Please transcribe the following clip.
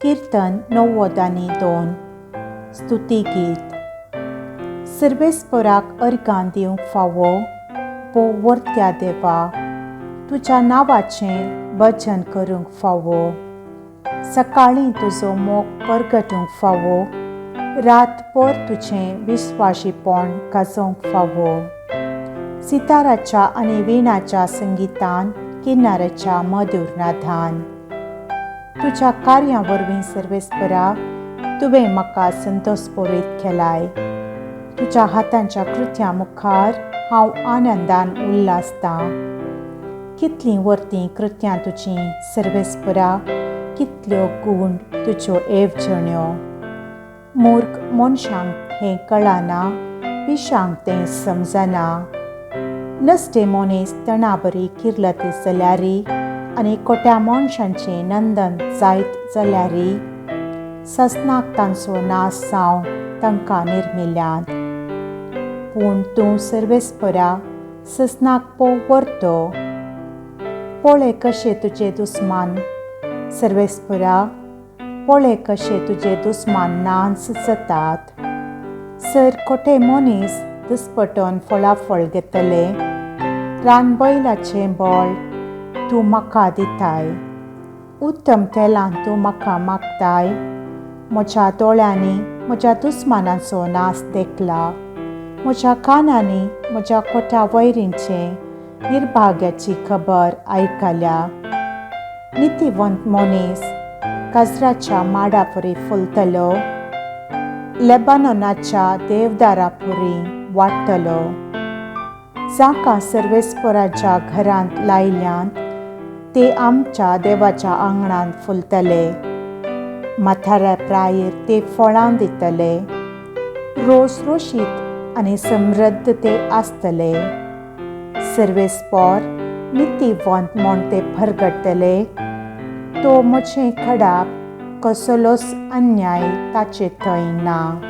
किर्तन 92 स्तुतीगीत. सर्वेस्पराक अर्गां दिवंक फावो वो वर्त्या देवा, तुज्या नांवाचें भजन करूंक फावो. सकाळीं तुजो मोग परगटूंक फावो, रातभर तुजें विस्वाशीपण गाजोवंक फावो. सिताराच्या आनी विणाच्या संगितान, किनाऱ्याच्या मधूर नादान. तुज्या कार्यां वरवीं सर्वेस्परा तुवें म्हाका संतोषभरीत केलाय. तुज्या हातांच्या कृत्यां मुखार हांव आनंदान उल्हासतां. कितलीं वर्तीं कृत्यां तुजीं सर्वेस्परा, कितल्यो गूण तुज्यो येवजण्यो. मूर्ख मनशांक हें कळना, पिशांक तें समजना. नश्टे मनीस तणाबरी किर्लती जाल्यारी आनी कोट्या मनशांचें नंदन जायत जाल्यारी, ससनाक तांचो नाश जावन तांकां निर्मिल्यांत. पूण तूं सर्वेस्परा ससनाक व्हरतो. पळय कशे तुजे दुस्मान सर्वेस्परा, पळय कशे तुजे दुस्मान नाच जातात. सर कोटे मनीस दुस्पटोन फळाफळ घेतले. रानबैलाचें बळ तूं म्हाका दिताय, उत्तम तेलान तूं म्हाका मागताय. म्हज्या दोळ्यांनी म्हज्या दुस्मानाचो नाश देखला, म्हज्या कानांनी म्हज्या कोट्या वैरींचें निर्भाग्याची खबर आयकल्या. नितीवंत मनीस काजराच्या माडापरी फुलतलो, लेबानोनाच्या देवदारापुरी वाडटलो. जाका सर्वेस्पराच्या घरांत लायल्यांत ते आमच्या देवाच्या आंगणांत फुलतले. म्हाताऱ्या प्रायेर ते फळां दितले, रोसरोशीत आनी समृद्ध ते आसतले. सर्वेस्पर नितीवंत म्हूण ते परगटतले. तो म्हजें खडाप, कसलोच अन्याय ताचे थंय ना.